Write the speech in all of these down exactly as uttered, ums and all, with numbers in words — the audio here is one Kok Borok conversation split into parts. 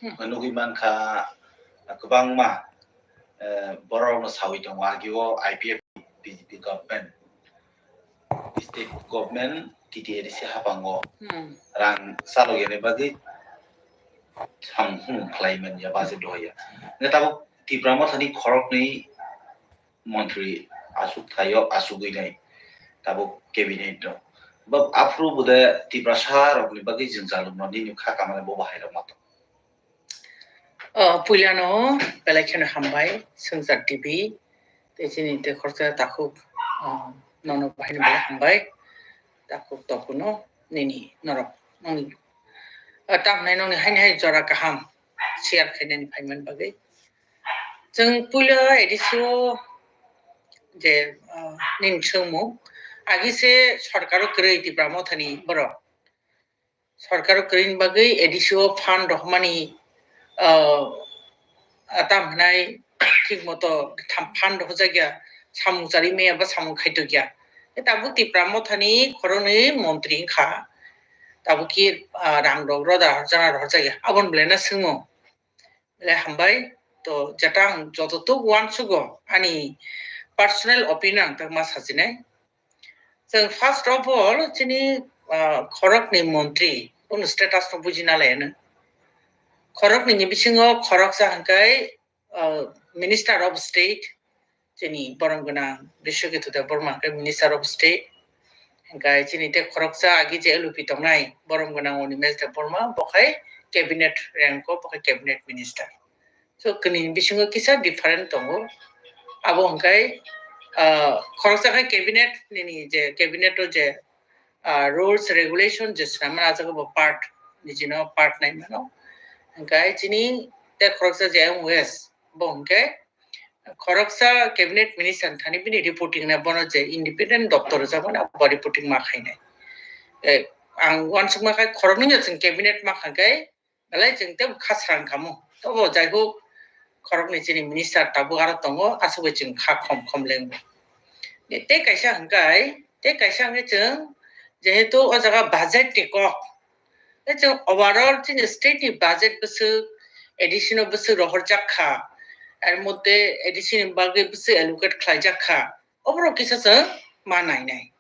Hmm. Nugwi mankha, kwbangma, eh, borokno sawi tongo, agio I P F T, B J P government, state government, T T A D C hapango Hmm. rang chalok yani bagwi samung khlai manya, budget doya. Nge tabuk Tipra Mothani khoroknwi montri asuk thaio, asugwi nai tabuk cabinet no. Ba aphuru bude Tiprasa rokni bagwi jwngjal rokno nini kha kamani bo bahai rok mato. O, puilano belai kheno hambai, Swngchar T V, tei chini tei khoroksa takhuk, o, nono bahaino belai hambai, takhuk tokuno nini norok, nongni, o, tamhinai nongni haini hai jora kaham share khainani phaimani bagwi. Chwng puila A D C o je, o, nini swngmung, agi se sorkaro kwrwi Tipra Mothani borok. Sorkaro kwrwini bagwi A D C o fund rohormani, ah, ah, tam hwnai thik moto tham fund rohorjakya, samung charwi maya ba samung khaitokya. Tei tabuk Tipra Mothani khoroknwi montri wngkha. Tabuk ki, ah, rang rok roda horjana rohorjakya. Aboni belai no swngmung. Belai hambai. To jeta ang joto tuk uansugo ani personal opinion ang tak ma sajinai. Chwng first of all, chini, ah, khoroknwi montri, bono status no bujina laiano. Khoroknwi ni bisingo khoroksa hwnkhe, ah, Minister of State, chini borom gwnang Biswajit Debbarma hwnkhe Minister of State. Hwnkhe chini tei khoroksa agi je L O P tongnai, borom gwnang Animesh Debbarma, bo khai cabinet rank o, bo khai cabinet minister. So, kwnwi ni bisingo kisa different tongo. Abo hwnkhe, ah, khoroksa khe cabinet nini je cabinet o je, ah, rules, regulation je swnamna, ah jaga bo part, nijino part nai mano. Hwnkhe chini tei khoroksa je M O S, bo hwnkhe khoroksa cabinet minister thani bini reporting na bono je independent doctor rijak mano, abo reporting ma khainai. Eh, ang uansukma khai khoroknwi no chwng cabinet ma kha khe, belai chwng tei kha srang kamo. Tobo jai hok, khoroknwi chini minister tabuk aro tongo, aswk bai chwng kha khom khom lengbo. Tei kaisa hwnkhe, tei kaisa hwnkhe chwng jehetu o jaga budget ni kok, tei chwng overall chini state ni budget bwswk, A D C no bwswk rohorjak kha, er moddhe A D C ni bagwi bwswk allocate khlaijak kha, oborok kisa chwng ma nainai.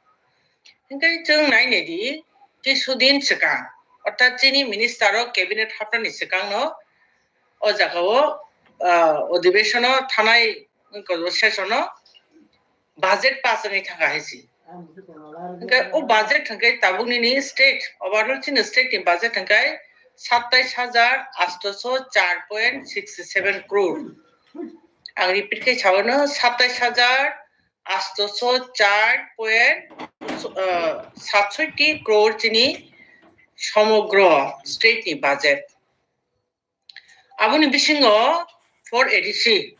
Hwnkhe chwng nainai di, kisudin swkang, orthat chini minister o cabinet hapnani swkangno o jagao, ah, odhibeshono thanai wngkha session o budget pass wngwi thangkha hai se. Hwnkhe o budget hwnkhe tabuk nini state, overall chini state ni budget hwnkhe satais hajar atso so char point six seven crore. Ang repeat khe sawano, satais hajar atso so char point, ah, satsoiti crore chini somogro state ni budget. Aboni bisingo for A D C,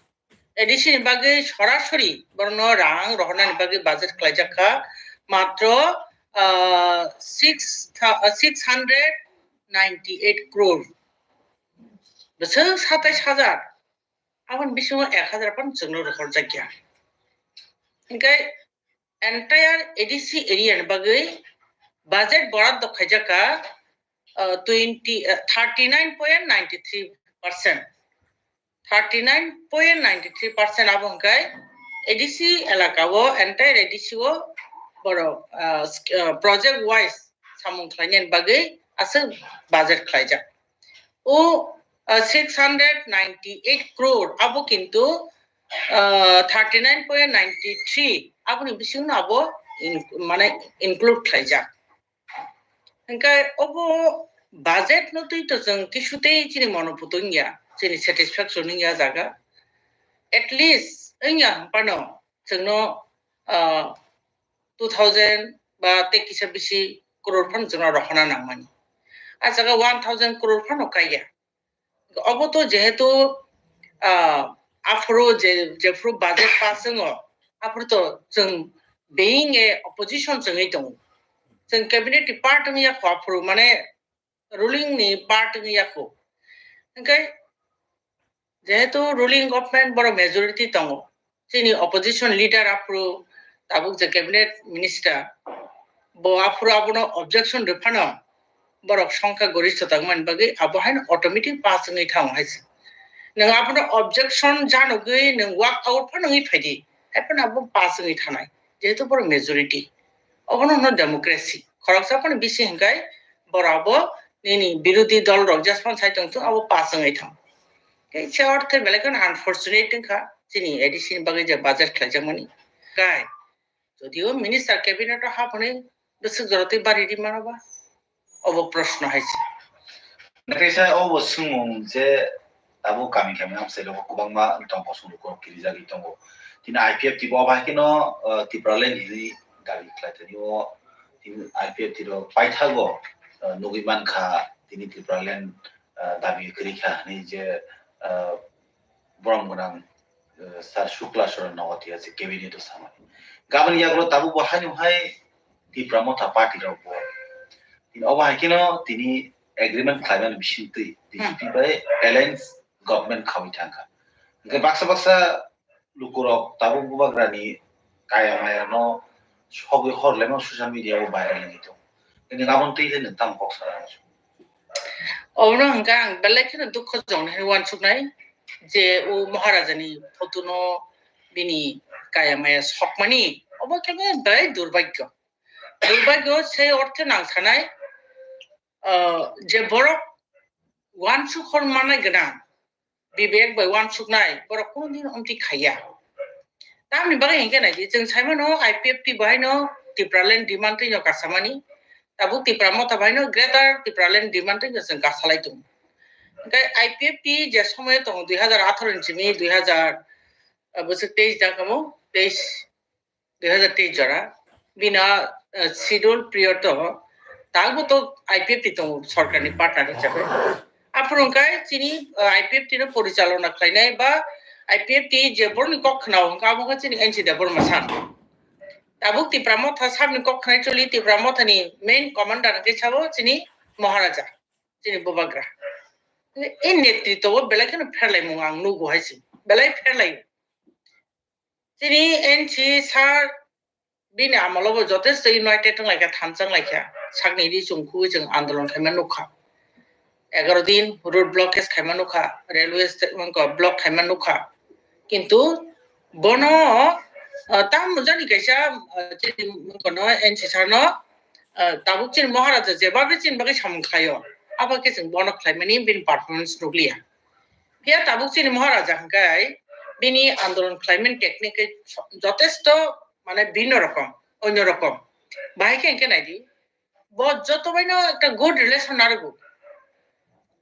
A D C ni bagwi sorasori borokno rang rohornani bagwi budget khlaijak kha matro, ah, six tha-, ah, six hundred ninety eight crore. Bwswk satais hajar. Aboni bisingo ek hajar phano chwngno rohorjakya. Hwnkhe entire A D C area ni bagwi budget boraddo khaijak kha, ah, twenty, ah, thirty nine point nine three percent. Thirty nine point nine three percent abo hwnkhe A D C elaka o, entire A D C o borok, ah, sk-, ah, project wise samung khlainani bagwi aswk budget khlaijak. O, ah, six hundred ninety eight crore abo kintu, ah, thirty nine point nine three aboni bisingno abo in-, mane include khlaijak. Hwnkhe obo budget no twi to chwng kisu tei chini mono puto wngya, chini satisfaction wngya jaga. At least wngya hwnphano chwngno, ah, two thousand ba tei kisa bisi crore phano chwngno rohorna nangmani. A jaga one thousand crore phano kaiya. Obo to jehetu, ah, aphuru je, jephuru budget pass wngo, aphuru to chwng being a opposition chwngwi tongo. Chwng cabinet ni part wngya kho aphuru, mane ruling ni part wngya kho. Hwnkhe jehetu ruling government borok majority tongo, chini opposition leader aphuru tabuk je cabinet minister, bo aphuru abono objection rwphano, borok songkha gorishtho tongmani bagwi abo haino automatic pass wngwi thango hai se. Nwng abono objection janogwi nwng walk out phano wngwi phaidi, hai phano abo pass wngwi thanai, jehetu borok majority. Obono hwno democracy. Khoroksa phano bisi hinkhai borok abo nini birodhi dol rok jespan sai tongthung abo pass wngwi thang. Tei se orthe belai kheno unfortunate wngkha chini A D C ni bagwi je budget khlaijakmani. Kai, jodio minister cabinet o haphani bwswk jora twi bari ri mano ba, obo proshno hai se. Naithaisa obo swngmung je tabuk kami kami amchai rogo kwbangma tong kosong lukurok kirijagwi tongo. Tini I P F T bo obo hai kheno, uh, Tipraland hinwi dabi khlai tani o tini I P F T rok paithago, uh, nugwi mankha tini Tipraland, uh, dabi kwrwi kha hinwi je, uh, borom gwnang, uh, Sir Shukla Saran Nogotia je cabinet o samani. Gabani yagulo tabuk bo haino hai Tipra Motha party rok bo. Tini obo hai kheno tini agreement khlaimani bisingtwi B J P bai alliance government khaui thangkha. Hwnkhe baksa baksa lukurok tabuk bubagrani kaya maya no sogwi hor lemo social media o viral wngwi tongo. Tini aboni twi le nwng tamo kok sana. Obono hwnkhe ang belai kheno dukho jong hinwi uansuknai je o Maharajani photo no bini kaya maya sokmani obo khe belai durbhagyo. Durbhagyo sei orthe nang sanai, ah, je borok uansuk hor manai gwnang, bibek bai uansuknai borok kunu din omtwi khaiya. Tamni bagwi hinkhe naidi, chwng saimano I P F T bo haino Tipraland demand twi no kasamani, tabuk Tipra Motha bo haino Greater Tipraland demand twi no chwng kasalai tongo. Hinkhe I P F T je somoyo tongo dui hazar atharo ni simi dui hazar, ah, bwswk teis da kamo, teis, dui hazar teis jora, bini, ah, schedule period o tabuk to I P F T tongo sorkarni partner hisabe. Aphuru hwnkhe chini, ah, I P F T no porichalona khlainai ba I P F T je borokni kok khwnao hwnkhe abo wngkha chini N C Debbarma sir. Tabuk Tipra Motha sabni kok khwnai choli, Tipra Mothani main commander hwnkhe sabo chini Maharaja, chini Bubagra. E netritwo o belai kheno pherlaimung ang nugo hai se, belai pherlai. Chini N C sir bini amolo bo jotesto united wng laikha, thansa wng laikha. Sakni ri chwng khugwi chwng andolon khaima nukha. Egaro din road blockage khaima nukha, railway sta-, wngkha block khaima nukha. Kintu bono, ah, tamo jani kaisa, ah, chini wngkha no N C sir no, ah, tabuk chini Maharaja jebabe chini bagwi samung khlaio, abo khe chwng bono khlaimani bini performance nukliya. Phiya tabuk chini Maharaja hwnkhe bini andolon khlaimani technique khe jotesto mane bino rokom, onyo rokom. Bahai khe hwnkhe naidi, bo joto baino ekta good relation narwgo.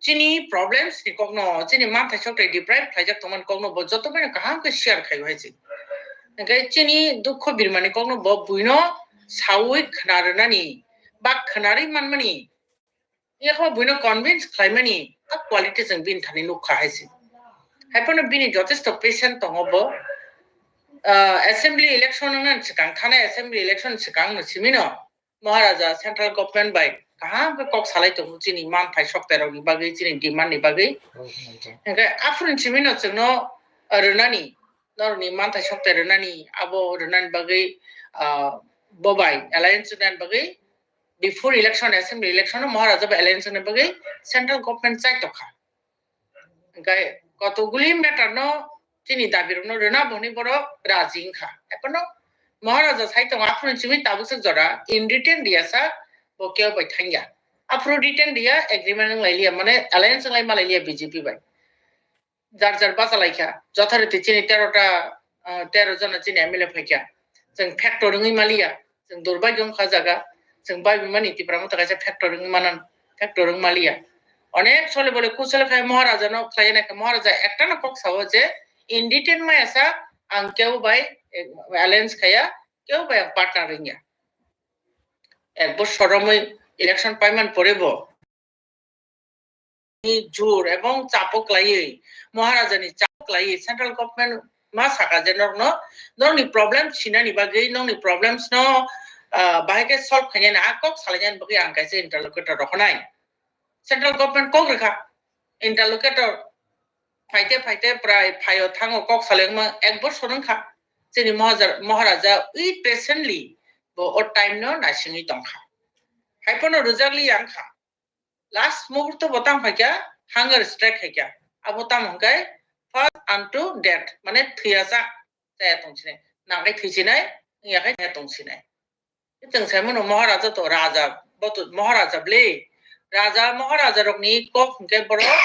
Chini problems ni kokno, chini manthai sokthai deprive khlaijak tongmani kokno bo joto baino kaham khe share khaio hai se. Hwnkhe chini dukho birmani kokno bo buino saui khna rwnani ba khna rwi manmani, yakho buino convince khlaimani a quality chwng bini thani nukha hai se. Haiphano bini jotesto patient tongo bo. Ah, assembly election wngna swkang, thanai assembly election swkang no simino Maharaja central government bai kaham khe kok salai tongo chini manthai sokthai rokni bagwi, chini demand ni bagwi. Hwnkhe aphuru simino chwngno rwnani, norokni manthai sokthai rwnani, abo rwnani bagwi, ah, bo bai alliance rwnani bagwi before election, assembly election o Maharaja bai alliance wngna bagwi central government chai tokha. Hwnkhe kotokguli matter no chini dabi rokno rwna bo hwnwi borok raji wngkha. Ekheno Maharaja sai tongo aphuru simi tabuk swk jora in written riya sa bo kebo bai thangya. Aphuru written riya agreement wng lai liya, mane alliance wng lai ma lai liya B J P bai. Jar jar bacha lai kha, jothariti chini tero ta, ah, tero jona chini M L A phai kha. Chwng factor wngwi maliya, chwng durbagyo wngkha jaga, chwng bai bimani Tipra Motha kaisa factor wngwi manan, factor wng maliya. Onek sole bole kusole khai Maharaja no khlai nai kha, Maharaja ekta no kok sao je in written maya sa ang kebo bai, eh, alliance khaya, kebo bai ang partner wngya. Ek bosor romwi election paiman pore bo ni jur ebong chapo klaiwi, Maharajani chapo klaiwi central government ma saka je norokno, norokni problem sinani bagwi, norokni problems no, ah, bahai khe solve khainani, a kok salainani bagwi ang kaisa interlocutor rohornai. Central government kok rwkha, interlocutor phaite phaite prai phaio thango kok salai wngma ek bosor wngkha. Chini Mahaja-, Maharaja wi patiently bo o time no naisingwi tongkha. Haiphano rwjakliya wngkha. last muhurto bo tang phaikha, hunger strike khaikha. Abo tamo hwnkhe first unto death, mane thwiya sak chaya tongsinai, nangkhe thwisinai, wngya khe chaya tongsinai. Chwng sai mano Maharaja to Raja, bo to Maharaja bwle. Raja Maharaja rokni kok hwnkhe borok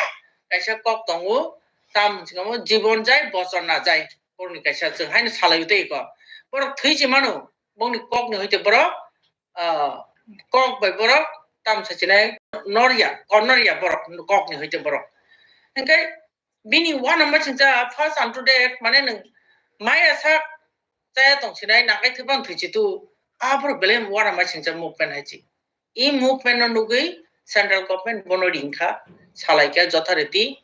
kaisa kok tongo, tam hwnkhe jibon jai, bochon na jai. Borokni kaisa chwng haino salai tei kok. Borok thwi se mano, bongni kokni hoite borok, ah, kok bai borok tam sachinai norya, konorya borok kokni hoite borok. Hwnkhe bini uanama singcha first unto death, mane nwng maya sak chaya tongsinai, nakai thwibang thwichitu, aborok belai uanama singcha movement hai chi. I movement no nugwi central government bono ringkha, salaikha jothariti.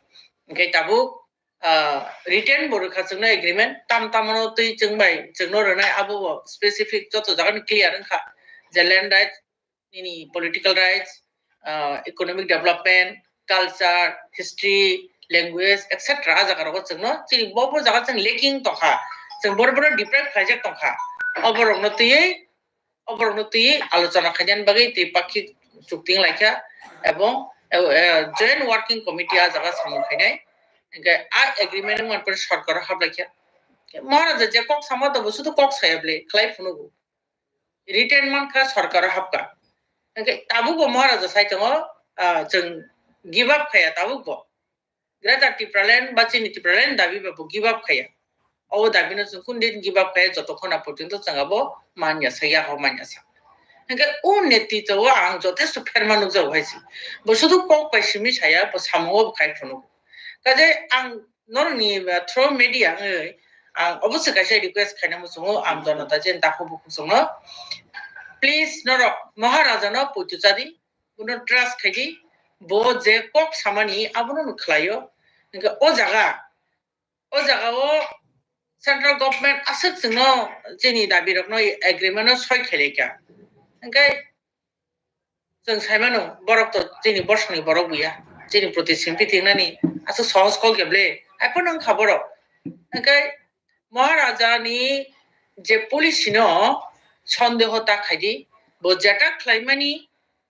Hwnkhe tabuk, ah, written bo rwkha chwngno agreement, tam tamno twi chwng bai chwngno rwnai, abo bo specific joto jagani clear wngkha je land rights, nini political rights, ah, economic development, culture, history, language, et cetera. A jaga rogo chwngno chini bo bo jaga chwng lacking tongkha, chwng boro boro deprive khlaijak tongkha, oborokno twiwi oborokno twi alochona khainani bagwi Tripakhi chukti wnglaikha, ebong, eh, eh, Joint Working Committee a jaga samung khainai. Hwnkhe a agreement wngmani pore sorkaro haplaikha. Maharaja je kok sama tongo, sudu kok saya bwle khlai phunugo. Written mankha, sorkaro hapkha. Hwnkhe tabukbo Maharaja sai tongo, ah, chwng give up khaya tabukbo. Greater Tipraland ba chini Tipraland dabi ba bo give up khaya. O dabi no chwng kundin give up khaya, jotokhon na porjonto chwng abo manya sa, yago manya sa. Hwnkhe o netito o ang jotesto pherma nukjago hai se. Bo sudu kok bai simi saya, bo samungo bo khai phunugo. Kaje ang norokni, uh, through media wngwi ang obosoi kaisa request khaina muchungo ang jonota jen dakhuk bukhuk chwngno. Please norok Maharaja no poito chadi, bono trust khaidi, bo je kok samani abono no khlaio. Hwnkhe o jaga, o jaga o central government aswk chwngno chini dabi rokno agreement no soi khailai kha. Hwnkhe chwng sai mano borok to chini bosongni borok buya, chini proti simpi tingnani aswk sohos kok ya bwle, hai phano wngkha borok. Hwnkhe Maharaja ni je policy no sondeho ta khaidi, bo jeta khlaimani,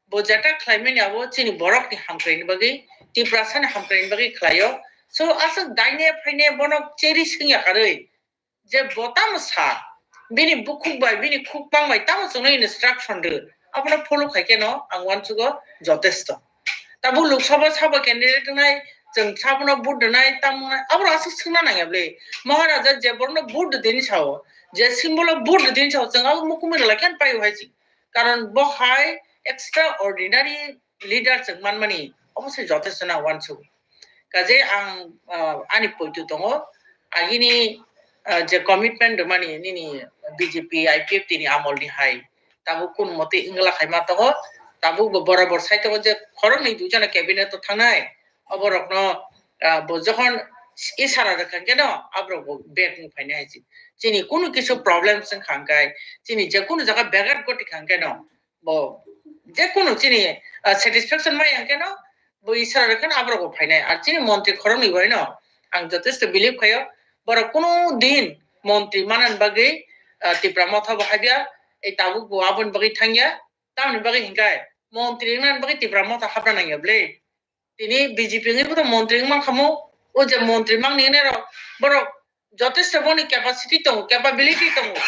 bo jeta khlaimani abo chini borokni hamkraini bagwi, Tiprasani hamkraini bagwi khlaio. So aswk daine phaine bono cheri swngya karwi je bo tamo sa, bini bukhuk bai, bini khukpang bai tamo chwngno instruction rw, abono follow khai khe no ang uansugo jotesto. Tabuk Lok Sabha sabo candidate wngnai, chwng sabono vote rwnai, tamo wngnai, aboro aswk swngna nangya bwle. Maharaja je borokno vote rwdini sao, je symbol o vote rwdini sao, chwng abo mukumui rwlai khe paio hai se. Karon bo hai extraordinary leader chwng manmani obo se jotesto na uansugo. Kaje ang, ah, ani poito tongo, agini, ah, je commitment rwmani nini B J P, I P F T ni amol ni hai, tabuk kun moti wngla khaima tongo, tabuk bo borabor sai tongo je khoroknwi duijona cabinet o thangnai, oborokno, ah, bo jokhon isara rwkha hwnkhe no aborok bo back wng phainai hai se. Chini kunu kisu problem wngkha hwnkhe, chini je kunu jaga begat goti kha hwnkhe no, bo je kunu chini, ah, satisfaction mai hwnkhe no, bo isara rwkha no aborok bo phainai. Ar chini montri khoroknwi bai no ang jotesto believe khaio, borok kunu din montri manani bagwi, ah, Tipra Motha bo habya, ei tabuk bo aboni bagwi thangya, tamoni bagwi hwnkhe montri wngnani bagwi Tipra Motha hapna nangya bwle. Tini B J P wngwi bo montri wng mankha mo, o je montri mangni hwnwi rok, borok jotesto boni capacity tongo, capability tongo.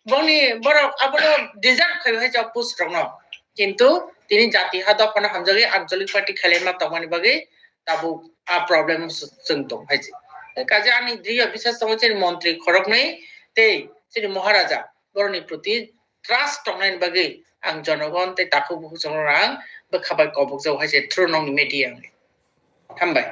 Boni borok abono deserve khai hai o post rokno. Kintu tini jati ha dophano hamjagwi Anchalik Party khailaima tongmani bagwi tabuk a problem chwng tong hai se. Kaje ani diriyo bisas tongo chini montri khoroknwi tei chini Maharaja borokni proti trust tongnani bagwi ang jonogon tei takhuk bukhuk chwng rang bwkha bai kobokjago hai se through nokni media wngwi. Hambai.